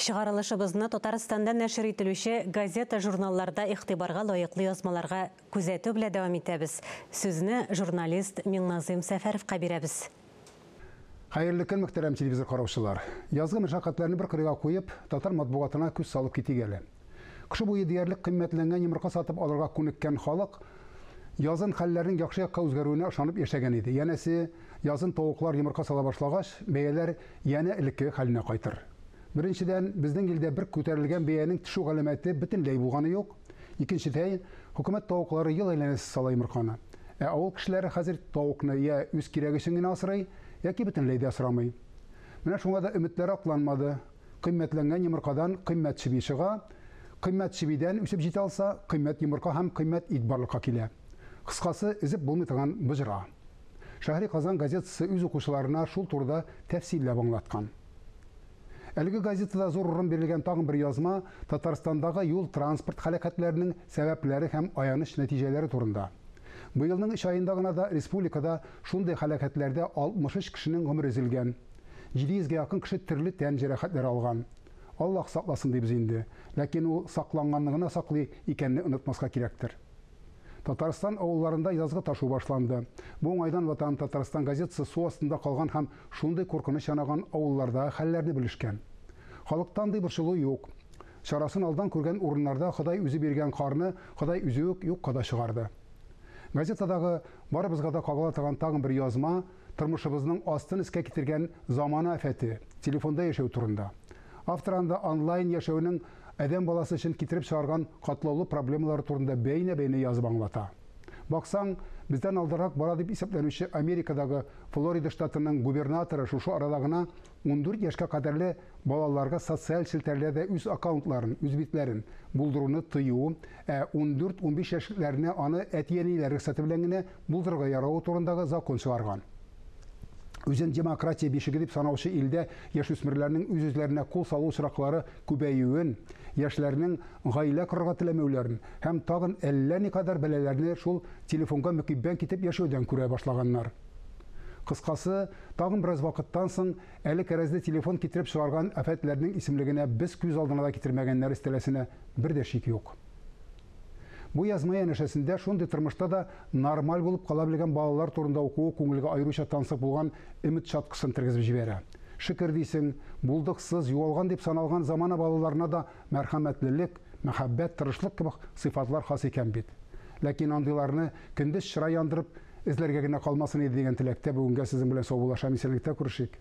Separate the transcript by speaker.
Speaker 1: Чыгарылышыбызны Татарстанда нәшер ителүче газета-журналларда игътибарга лаеклы язмаларга күзәтү белән дәвам итәбез. Сүзне журналист Миңназыйм Сәфәровка бирәбез.
Speaker 2: Хәерле көн, мөхтәрәм телевизор караучылар. Язгы мәшәкатьләрне бер кырыйга куеп, татар матбугатына күз салып китик әле. Кышы буе диярлек кыйммәтләнгән йомырка сатып алырга күнеккән халык язын хәлләрнең яхшы якка үзгәрүенә ышанып яшәгән иде. Янәсе, язын тавыклар йомырка сала башлагач, бәяләр янә элеккеге хәленә кайтыр. Беренчедән, безнең илдә бер күтәрелгән бәянең төшү галәмәте бөтенләй булганы юк. Икенчедән, хөкүмәт тавыклары ел әйләнәсе сала йомырканы. Ә авыл кешеләре хәзер тавыкны я үз кирәге өчен генә асрый, яки бөтенләй дә асрамый. Менә шуңа да өметләр акланмады. Кыйммәтләнгән йомыркадан кыйммәт чеби чыга, кыйммәт чебидән үсеп җитә алса, кыйммәт йомырка һәм кыйммәт ит барлыкка килә. Кыскасы, өзеп булмый торган боҗра. Шәһри Казан газетасы үз укучыларына шул турыда тәфсилләп аңлаткан. Әлеге газетада зур урын бирелгән тагын бер язма Татарстандагы юл-транспорт һәлакәтләренең сәбәпләре һәм аяныч нәтиҗәләре турында. Быелның өч аенда гына да республикада шундый һәлакәтләрдә 63 кешенең гомере өзелгән. 700 гә якын кеше төрле тән җәрәхәтләре алган. Аллаһ сакласын дибез инде, ләкин ул сакланганны гына саклый икәнне онытмаска кирәктер. Татарстан авылларында язгы ташу башланды. Бу уңайдан Ватаным Татарстан газетасы су астында калган һәм шундый куркыныч янаган авыллардагы хәлләрне белешкән. Халыкта андый борчылу юк. Чарасын алдан күргән урыннарда Ходай үзе биргән карны Ходай үзе үк юкка да чыгарды. Газетадагы барыбызга да кагыла торган тагын бер язма, тормышыбызның астын өскә китергән замана афәте, телефонда яшәү турында. Автор анда онлайн яшәүнең адәм баласы өчен китереп чыгарган катлаулы проблемалары турында бәйнә-бәйнә язып аңлата. Баксаң, бездән алдарак бара дип исәпләнүче Америкадагы Флорида штатының губернаторы шушы арада гына 14 яшькә кадәрле балаларга социаль челтәрләрдә үз аккаунтларын, үз битләрен булдыруны тыю, ә 14-15 яшьлекләренә аны әти-әниләр рөхсәте белән генә булдырырга яравы турындагы закон чыгарган. Үзен демократия бишеге дип санаучы илдә яшүсмерләрнең үз-үзләренә кул салу очраклары күбәюен, яшьләрнең гаилә корырга теләмәүләрен һәм тагын әллә никадәр бәлаләрне шул телефонга мөкиббән китеп яшәүдән күрә башлаганнар. Кыскасы, тагын бераз вакыттан соң әле кәрәзле телефон китереп чыгарган афәтләрнең исемлегенә без күз алдына да китермәгәннәр өстәләсенә бер дә шик юк. Бу язма янәшәсендә шундый тормышта да нормаль булып кала белгән балалар турында укуы күңелгә аеруча тансык булган өмет чаткысын тергезеп җибәрә. Шөкер дисең, булдыксыз, югалган дип саналган замана балаларына да мәрхәмәтлелек, мәхәббәт, тырышлык кебек сыйфатлар хас икән бит. Ләкин андыйларны көндез чыра яндырып эзләргә генә калмасын иде дигән теләктә бүгенгә сезнең белән саубуллашам, исәнлектә күрешик.